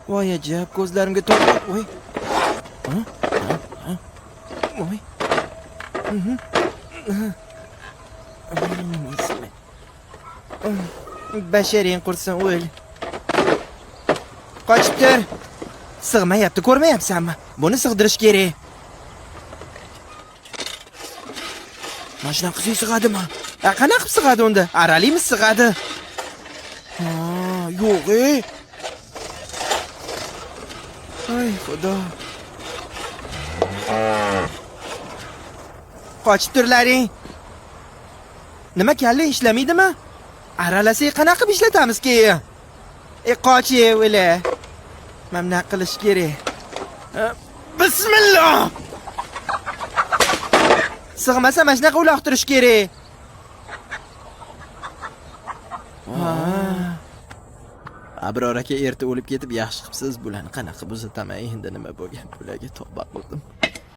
Voy ajab, ko'zlarimga to'p. Voy. Ha? Ha? Ha? Voy. Mhm. Nima? Basharing qursin, o'l. Qochib tur. Sig'mayapti, ko'rmayapsanmi? Buni sig'dirish kerak. Mana shunaqa qilsak sig'adimi? A, qanaqa qilib sig'adi unda? Aralaymi sig'adi? Ha, yo'q, ey. Ay, xudo. Qochib turlaring. Nima kalla ishlamaydimi? Aralasak qanaqa qilib ishlatamiz keyin? E, qoch, ey, o'la. Mana bunaqa qilish kerak. Bismillah. Sig'masa mana shunaqa uloqtirish kerak. Ha. Abror aka erta o'lib ketib yaxshi qilibsiz. Bularni qanaqa buzataman endi, nima bo'lgan bularga, tavba qildim.